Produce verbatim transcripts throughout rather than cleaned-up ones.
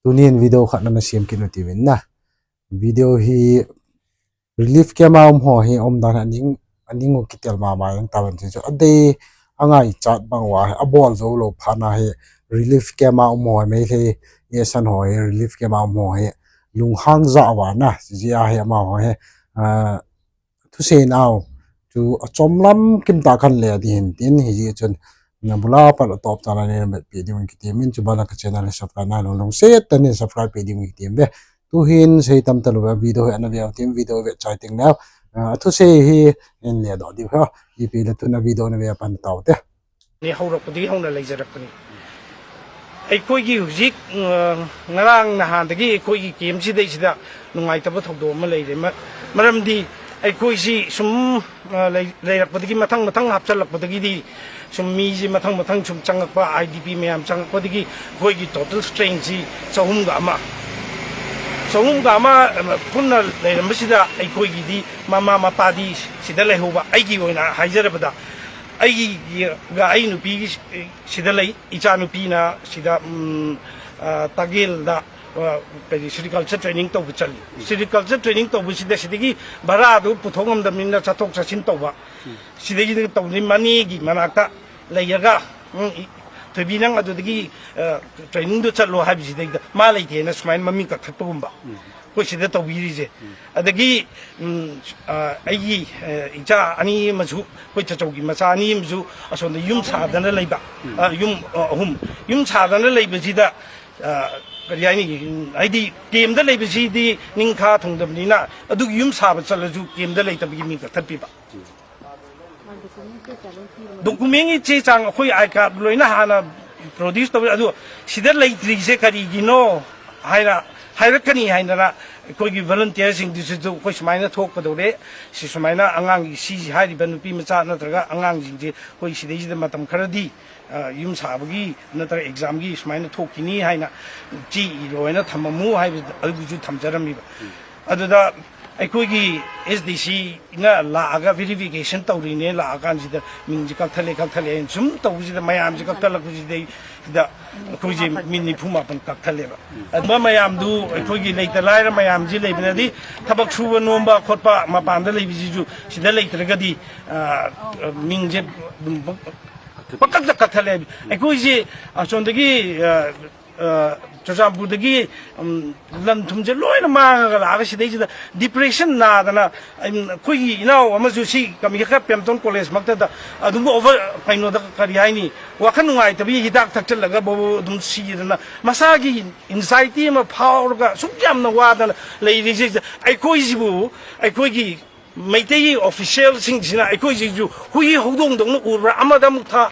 Tunin video khat nana siam kit u tivin na. Video hi relief camp a um ho hi um dan aning aning u kitel mama jeng tavan ti chu adei angaichat bang uva hi abol jou lou phat na hi relief camp a um ho hi Meitei hi asan ho hi relief camp a um ho hi lunghang ja uva na ji a hi amaho hi thusei nau chu achom lam kim tah khan le ding hin tin hijeh chun na bula pat atop chan a nei na vetpi ding in kiti min chu bana ka channel hi subscribe na lou lou se tanin subscribe pe ding in kiti ve. Tuhin sei tam talou ve video hi ana ve u tin video ve chai ting nau. Athusei hi in le doh diu ha. Ipi le tuna video na ve pan tau te. ꯅꯤ ꯍꯧꯔꯛꯄꯗꯒꯤ ꯍꯧꯅ ꯂꯩꯖꯔꯛꯄꯅꯤ꯫ ꯑꯩꯈꯣꯏꯒꯤ ꯍꯧꯖꯤꯛ, ꯑ, ꯉꯔꯥꯡ ꯅꯍꯥꯟꯗꯒꯤ ꯑꯩꯈꯣꯏꯒꯤ ꯀꯦꯝꯁꯤꯗꯩꯁꯤꯗ ꯅꯨꯡꯉꯥꯏꯇꯕ ꯊꯧꯗꯣꯛ ꯑꯃ ꯂꯩꯔꯦ꯫ ꯃ-, ꯃꯔꯝꯗꯤ ꯑꯩꯈꯣꯏꯁꯤ ꯁꯨꯝ, ꯑ, ꯂꯩ-, ꯂꯩꯔꯛꯄꯗꯒꯤ ꯃꯊꯪ ꯃꯊꯪ ꯍꯥꯞꯆꯜꯂꯛꯄꯗꯒꯤꯗꯤ ꯁꯨꯝ ꯃꯤꯁꯤ ꯃꯊꯪ ꯃꯊꯪ ꯁꯨꯝ ꯆꯪꯉꯛꯄ, ꯑꯥꯏ ꯗꯤ ꯄꯤ ꯃꯌꯥꯝ ꯆꯪꯉꯛꯄꯗꯒꯤ ꯑꯩꯈꯣꯏꯒꯤ total strengthꯁꯤ ꯆꯍꯨꯝꯒ ꯑꯃ, ꯆꯍꯨꯝꯒ ꯑꯃ, ꯑ, ꯄꯨꯟꯅ ꯂꯩꯔꯝꯕꯁꯤꯗ ꯑꯩꯈꯣꯏꯒꯤꯗꯤ ꯃꯃꯥ ꯃꯄꯥꯗꯤ ꯁꯤꯗ ꯂꯩꯍꯧꯕ꯫ ꯑꯩꯒꯤ ꯑꯣꯏꯅ ꯍꯥꯏꯖꯔꯕꯗ, ꯑꯩꯒ ꯑꯩ ꯅꯨꯄꯤꯒꯤ ꯁꯤꯗ ꯂꯩ, ꯏꯆꯥ ꯅꯨꯄꯤꯅ ꯁꯤꯗ, ꯎꯝ, ꯑ, ꯇꯥꯒꯦꯜꯗ, ꯑ, ꯀꯔꯤ, sericulture training ꯇꯧꯕ ꯆꯠꯂꯤ꯫ Sericulture training ꯇꯧꯕꯁꯤꯗ ꯁꯤꯗꯒꯤ ꯚꯔꯥꯗꯨ ꯄꯨꯊꯣꯛ ꯉꯝꯗꯕꯅꯤꯅ ꯆꯠꯊꯣꯛ ꯆꯠꯁꯤꯟ ꯇꯧꯕ꯫ ꯁꯤꯗꯒꯤꯗꯤ ꯇꯧꯕꯅꯤ, ꯃꯅꯦꯒꯤ ꯃꯅꯥꯛꯇ ꯂꯩꯔꯒ, ꯎꯝ, ꯏ-, "ꯊꯣꯏꯕꯤ, ꯅꯪ ꯑꯗꯨꯗꯒꯤ, ꯑ, trainingꯗꯨ ꯆꯠꯂꯣ" ꯍꯥꯏꯕꯁꯤꯗꯩꯗ ꯃꯥ ꯂꯩꯇꯦꯅ ꯁꯨꯃꯥꯏꯅ ꯃꯃꯤꯡ ꯀꯛꯊꯠꯄꯒꯨꯝꯕ꯫ ꯑꯩꯈꯣꯏ ꯁꯤꯗ ꯇꯧꯕꯤꯔꯤꯁꯦ꯫ ꯑꯗꯒꯤ, ꯎꯝ, ꯑ, ꯑꯩꯒꯤ, ꯑ, ꯏꯆꯥ ꯑꯅꯤ ꯑꯃꯁꯨ, ꯑꯩꯈꯣꯏ ꯆꯆꯧꯒꯤ ꯃꯆꯥ ꯑꯅꯤ ꯑꯃꯁꯨ ꯑꯁꯣꯝꯗ ꯌꯨꯝ ꯁꯥꯗꯅ ꯂꯩꯕ, ꯑ, ꯌꯨꯝ, ꯑ, ꯑꯍꯨꯝ, ꯌꯨꯝ ꯁꯥꯗꯅ ꯂꯩꯕꯁꯤꯗ, ꯑ, ꯀꯔꯤ ꯍꯥꯏꯅꯤ, ꯎꯝ, ꯍꯥꯏꯗꯤ ꯀꯦꯝꯗ ꯂꯩꯕꯁꯤꯗꯤ ꯅꯤꯡꯈꯥ ꯊꯨꯡꯗꯕꯅꯤꯅ ꯑꯗꯨꯒꯤ ꯌꯨꯝ ꯁꯥꯕ ꯆꯠꯂꯁꯨ ꯀꯦꯝꯗ ꯂꯩꯇꯕꯒꯤ ꯃꯤꯡ ꯀꯛꯊꯠꯄꯤꯕ꯫ ꯗꯣꯀꯨꯃꯦꯟꯒꯤ ꯆꯦ ꯆꯥꯡ ꯑꯩꯈꯣꯏ ꯑꯥꯏ ꯀꯥꯔꯗ ꯂꯣꯏꯅ ꯍꯥꯟꯅ ꯄ꯭ꯔꯣꯗ꯭ꯌꯨꯁ ꯇꯧꯔꯦ, ꯑꯗꯨ ꯁꯤꯗ ꯂꯩꯇ꯭ꯔꯤꯁꯦ ꯀꯔꯤꯒꯤꯅꯣ ꯍꯥꯏꯅ ꯍꯥꯏꯔꯛꯀꯅꯤ ꯍꯥꯏꯗꯅ ꯑꯩꯈꯣꯏꯒꯤ ꯚꯣꯂꯨꯟꯇꯤꯌꯔꯁꯤꯡꯗꯨꯁꯨ ꯑꯩꯈꯣꯏ ꯁꯨꯃꯥꯏꯅ ꯊꯣꯛꯀꯗꯧꯔꯦ, ꯁꯤ ꯁꯨꯃꯥꯏꯅ ꯑꯉꯥꯡꯒꯤ, ꯁꯤ ꯍꯥꯏꯔꯤꯕ ꯅꯨꯄꯤ ꯃꯆꯥ ꯅꯠꯇ꯭ꯔꯒ ꯑꯉꯥꯡꯁꯤꯡꯁꯦ ꯑꯩꯈꯣꯏ ꯁꯤꯗꯩꯁꯤꯗ ꯃꯇꯝ ꯈꯔꯗꯤ, ꯑ, ꯌꯨꯝ ꯁꯥꯕꯒꯤ ꯅꯠꯇ꯭ꯔꯒ ꯑꯦꯛꯖꯥꯝꯒꯤ ꯁꯨꯃꯥꯏꯅ ꯊꯣꯛꯈꯤꯅꯤ ꯍꯥꯏꯅ ꯆꯦ ꯏꯔꯣ ꯍꯥꯏꯅ ꯊꯝꯃꯝꯃꯨ ꯍꯥꯏꯕ ꯑꯗꯨꯁꯨ ꯊꯝꯖꯔꯝꯃꯤꯕ꯫ ꯑꯗꯨꯗ ꯑꯩꯈꯣꯏꯒꯤ ꯑꯦꯁ ꯗꯤ ꯁꯤꯅ ꯂꯥꯛꯑꯒ ꯚꯦꯔꯤꯐꯤꯀꯦꯁꯟ ꯇꯧꯔꯤꯅꯦ, ꯂꯥꯛꯑꯀꯥꯟꯁꯤꯗ ꯃꯤꯡꯁꯦ ꯀꯛꯊꯠꯂꯦ, ꯀꯛꯊꯠꯂꯦ ꯍꯥꯏꯅ ꯁꯨꯝ ꯇꯧꯕꯁꯤꯗ ꯃꯌꯥꯝꯁꯦ ꯀꯛꯊꯠꯂꯛꯄꯁꯤꯗꯩ ꯁꯤꯗ ꯑꯩꯈꯣꯏꯁꯦ ꯃꯤ ꯅꯤꯐꯨ ꯃꯥꯄꯟ ꯀꯛꯊꯠꯂꯦꯕ꯫ ꯑꯗꯨꯝꯕ ꯃꯌꯥꯝꯗꯨ ꯑꯩꯈꯣꯏꯒꯤ ꯂꯩꯇ ꯂꯥꯏꯔ ꯃꯌꯥꯝꯁꯤ ꯂꯩꯕꯅꯗꯤ ꯊꯕꯛ ꯁꯨꯕ ꯅꯣꯝꯕ ꯈꯣꯠꯄ ꯃꯄꯥꯟꯗ ꯂꯩꯕꯁꯤꯁꯨ ꯁꯤꯗ ꯂꯩꯇ꯭ꯔꯒꯗꯤ, ꯑ, ꯃꯤꯡꯁꯦ ꯑꯗꯨꯝ ꯄꯪꯀꯛꯇ ꯀꯛꯊꯠꯂꯦ꯫ ꯑꯩꯈꯣꯏꯁꯦ ꯑꯁꯣꯝꯗꯒꯤ, ꯑ, ꯑ, ꯆꯨꯔꯆꯥꯟꯄꯨꯔꯗꯒꯤ, ꯎꯝ, ꯂꯟ ꯊꯨꯝꯁꯦ ꯂꯣꯏꯅ ꯃꯥꯡꯉꯒ ꯂꯥꯛꯑꯒ ꯁꯤꯗꯩꯁꯤꯗ ꯗꯤꯄ꯭ꯔꯦꯁꯟ ꯅꯥꯗꯅ, ꯎꯝ, ꯑꯩꯈꯣꯏꯒꯤ ꯏꯅꯥꯎ ꯑꯃꯁꯨ ꯁꯤ ꯀꯃꯤꯀꯥ ꯄꯦꯝꯇꯣꯟ ꯀꯣꯂꯦꯖ ꯃꯛꯇꯗ ꯑꯗꯨꯝ ꯑꯣꯚꯔ, ꯀꯩꯅꯣꯗ, ꯀꯔꯤ ꯍꯥꯏꯅꯤ, ꯋꯥꯈꯜ ꯅꯨꯡꯉꯥꯏꯇꯕꯒꯤ ꯍꯤꯗꯥꯛ ꯊꯛꯆꯜꯂꯒ ꯕꯣꯕꯣ ꯑꯗꯨꯝ ꯁꯤꯗꯅ ꯃꯁꯥꯒꯤ ꯑꯦꯟꯖꯥꯏꯇꯤ ꯑꯃ ꯐꯥꯎꯔꯒ ꯑꯁꯨꯛ ꯌꯥꯝꯅ ꯋꯥꯗꯅ ꯂꯩꯔꯤꯁꯦ꯫ ꯑꯩꯈꯣꯏꯁꯤꯕꯨ, ꯑꯩꯈꯣꯏꯒꯤ ꯃꯩꯇꯩꯒꯤ ꯑꯣꯐꯤꯁꯤꯌꯦꯜꯁꯤꯡꯁꯤꯅ ꯑꯩꯈꯣꯏꯁꯤꯁꯨ ꯍꯨꯏ ꯍꯧꯗꯣꯡꯗꯧꯅ ꯎꯔꯕ꯭ꯔꯥ? ꯑꯃꯗ ꯑꯃꯨꯛ ꯊꯥ,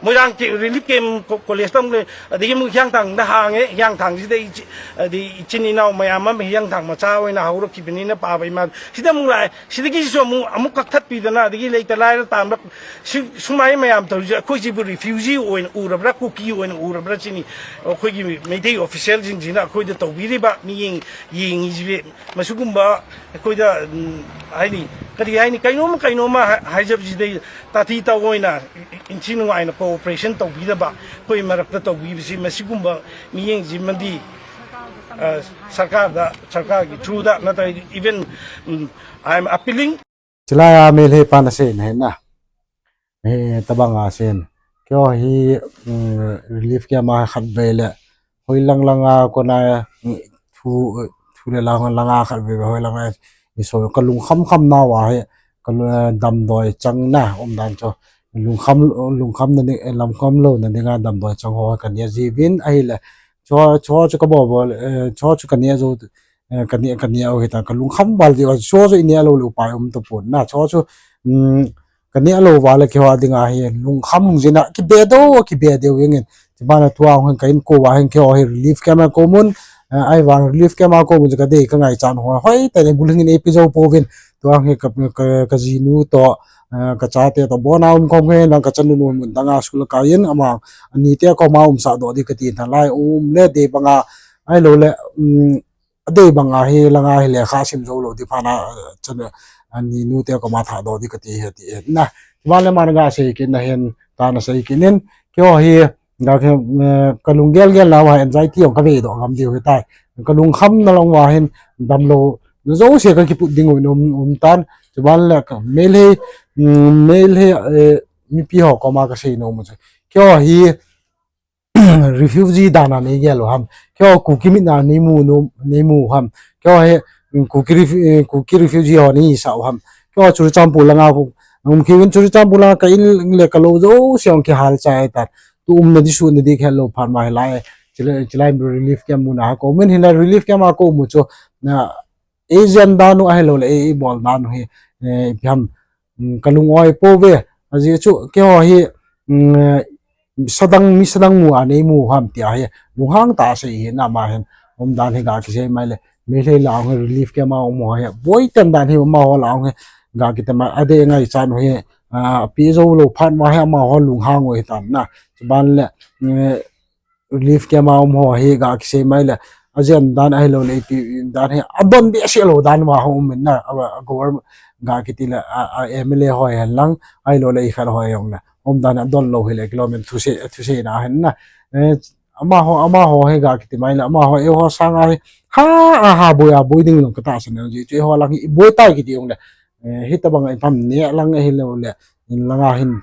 ꯃꯣꯏꯔꯥꯡ ꯀꯦ-, ꯔꯤꯂꯤꯐ ꯀꯦꯝ ꯀꯣ-, ꯀꯣꯂꯦꯖꯇ ꯑꯃꯨꯛ ꯂꯩ, ꯑꯗꯒꯤ ꯑꯃꯨꯛ ꯍꯤꯌꯥꯡꯊꯥꯡꯗ ꯍꯥꯡꯉꯦ, ꯍꯤꯌꯥꯡꯊꯥꯡꯁꯤꯗ ꯏꯆꯤ-, ꯑꯗꯩ ꯏꯆꯤꯟ ꯏꯅꯥꯎ ꯃꯌꯥꯝ ꯑꯃ ꯍꯤꯌꯥꯡꯊꯥꯡ ꯃꯆꯥ ꯑꯣꯏꯅ ꯍꯧꯔꯛꯈꯤꯕꯅꯤꯅ ꯄꯥꯕ ꯏꯃꯥ ꯁꯤꯗ ꯑꯃꯨꯛ ꯂꯥꯛꯑꯦ, ꯁꯤꯗꯒꯤꯁꯨ ꯑꯃꯨꯛ, ꯑꯃꯨꯛ ꯀꯛꯊꯠꯄꯤꯗꯅ, ꯑꯗꯒꯤ ꯂꯩꯇ ꯂꯥꯏꯔ ꯇꯥꯟꯕ ꯁꯤ-, ꯁꯨꯃꯥꯏꯅ ꯃꯌꯥꯝ ꯇꯧꯔꯤꯁꯦ ꯑꯩꯈꯣꯏꯁꯤꯕꯨ ꯔꯤꯐ꯭ꯌꯨꯖꯤ ꯑꯣꯏꯅ ꯎꯔꯕ꯭ꯔꯥ, ꯀꯨꯀꯤ ꯑꯣꯏꯅ ꯎꯔꯕ꯭ꯔꯥ ꯁꯤꯅꯤ ꯑꯩꯈꯣꯏꯒꯤ ꯃꯩꯇꯩ ꯑꯣꯐꯤꯁꯤꯌꯦꯜꯁꯤꯡꯁꯤꯅ ꯑꯩꯈꯣꯏꯗ ꯇꯧꯕꯤꯔꯤꯕ ꯃꯤꯠꯌꯦꯡ ꯌꯦꯡꯉꯤꯁꯤꯕꯤ꯫ ꯃꯁꯤꯒꯨꯝꯕ ꯑꯩꯈꯣꯏꯗ, ꯎꯝ, ꯍꯥꯏꯅꯤ, ꯀꯔꯤ ꯍꯥꯏꯅꯤ, ꯀꯩꯅꯣꯝꯃ ꯀꯩꯅꯣꯝꯃ ꯍꯥꯏ-, ꯍꯥꯏꯖꯕꯁꯤꯗꯩ ꯇꯥꯊꯤ ꯇꯥꯑꯣꯏꯅ ꯏ-, ꯏ-, ꯏꯟꯊꯤ ꯅꯨꯡꯉꯥꯏꯅ ꯀꯣꯑꯣꯄꯔꯦꯁꯟ ꯇꯧꯕꯤꯗꯕ ꯑꯩꯈꯣꯏ ꯃꯔꯛꯇ ꯇꯧꯕꯤꯕꯁꯤ, ꯃꯁꯤꯒꯨꯝꯕ ꯃꯤꯠꯌꯦꯡꯁꯤꯃꯗꯤ, ꯑ, ꯁꯔꯀꯥꯔꯗ, ꯁꯔꯀꯥꯔꯒꯤ ꯊ꯭ꯔꯨꯗ ꯅꯠꯇ꯭ꯔꯒ even, ꯎꯝ, I am appealing. Chulai a Meitei pan asei na hin na. He, tabang a sin. Keiho hi, um, relief camp a khatvei le. Hoilang lang a kona, um, thu, thu le lang, lang a khatvei, hoilang a. Iso ka lungkham kham nau a hi, ka lu-, damdoi chang na, um dan chu. Lungkham, lungkham na ni, lungkham lou na dinga damdoi chang ho ka neh jiuvin, ahile. Chu, chu, chu ka bol bol, eh, chu, chu ka neh jou, eh, ka neh, ka neh u hita, ka lungkham val diu, chu, chu i neh lou le upai um tapon na, chu, chu, um, ka neh lou val le keiho dinga hi, lungkham hung jin a, kibe deu, kibe deu jeng in. Chubana tua hung ka inko uva hin keiho hi relief camp a ko mun, eh, ahivang relief camp a ko mun chu ka dei ka ngaichat ho, hoitah in bulhing in eipe jou pouvin, tua hi ka, ka, ka jinu toh, eh, ka chate toh, bon a um khom hen lang ka chanu nu mun dang a school a kai in, ama, ani te koma umsah doh di kati na lai, um le dei banga, ahilou le, um, adei banga hi langa hi lekha sim jou lou di phat na, eh, chanu, ani nu te koma thah doh di kati hi ati e na. Chubana le ama na ga sei kit na hin, ta na sei kit in, keiho hi, Ka, eh, ka lung gel gel na uva anxiety jong ka vei doh ngam diu hitai. Ka lung kham na lang uva hin damlou na jouse ka kiput ding u um, um tan. Chuban le ka Meitei, mm, Meitei, eh, mipi ho koma ka sei nom u chu. Keiho hi refugee dan a nei gel u ham. Keiho Kuki mit na nei mu nom, nei mu u ham. Keiho hi, mm, Kuki ref-, eh, Kuki refugee ho nei sa u ham. Keiho Churachandpur langa ko, um, keiho Churachandpur langa ka in le ka lou jouse jong kihal chai tan. Tu umna di suna di khelou phat ma hilai, chilai, chilai relief camp muna ko. Min hilai relief camp a ko mu chu, na, ei jen dan u ahilou le, ei, ei bol dan u hi, eh, ipi ham, mm, ka lung oi pouve, ajeh chu, keiho hi, mm, eh, sadang, mi sadang mu a nei mu u ham tia hi, lunghang tah a sei hi na ama hin, um dan hi ga kisei mai le, Meitei la hung hi relief camp a um ho hi, boi ten dan hi amaho la hung hi, ga kiti mai, adeh ngai chan u hi, ah, pi jou lou phat ma hi amaho lunghang u hitan na, chuban le, mm, relief camp a um ho hi ga kisei mai le, ajen dan ahilou le, ipi dan hi, adon behseh lou dan ma ho um in na, a, a government ga kiti le, a, a M L A ho hi lang, ahilou le, i khat ho hi jong le, um dan adon lou hi le, kilometer thusei, thusei na hin na, eh, amaho, amaho hi ga kiti mai le, amaho, eiho sanga hi, ha, a ha boi a, boi ding lou ka tahsan jong, chu eiho lang hi, i boi tai kiti jong le, eh, hitabang a i pam ne lang ahilou le, in langa hin,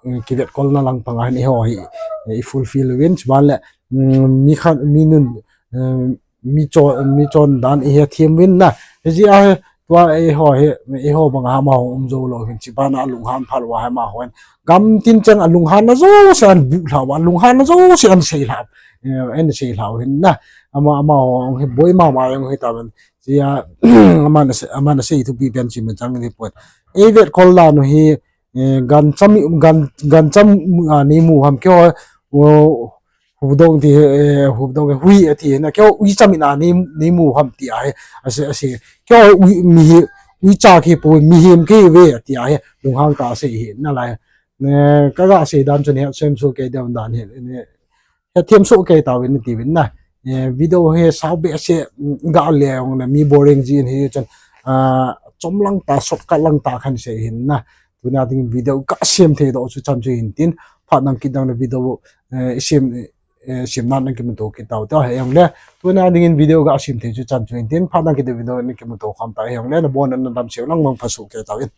eh, kivetkolna lang panga hin eiho hi, eh, i fulfill uvin, chuban le, mm, mi khat, mi nun, eh, mi chon, mi chon dan i hethem uvin na. Hijeh a hi, tua eiho hi, eiho banga amaho um jou lou hin, chuban a lunghan phat uva hi amaho hin. Gam tin chang a lunghanna jouse ahin bu lha uva, lunghanna jouse ahin sei lha, eh, ahin sei lha u hin na. Ama, amaho hi boi mama jong hi tauvin. Chia, aman a sei, aman a sei thupi pen chi ma chang ni poi. Ei vetkol dan u hi, eh, gancha mi, gan, gancha, ah, nei mu ham keiho, oh, hudong ti, eh, hudong hui ati na keiho uicha mit a nei, nei mu ham tia hi, ase, ase, keiho ui, mi hi, uicha kipou, mihem kive tia hi, lunghang tah a sei hi, nalai, eh, ka ga sei dan chu ni, hethem soh kei dan dan hi, ni, hethem soh kei tauvin nati uvin na. Eh, video hi sao behseh, mm, ga le jong le mi boring jin hi chun, ah, chom lang tah, shortcut lang tah khan sei hin na. Tuna ding video ka sem thei doh chu chan chu hin tin, phat nang kit dang le video, eh, i sem, eh, sem nan nang kimuto kit tau ta hi jong le. Tuna ding in video ka sem thei chu chan chu hin tin, phat nang kit video nang kimuto kham ta hi jong le, na bon na dam sel lang mang pha soh kei tauvin.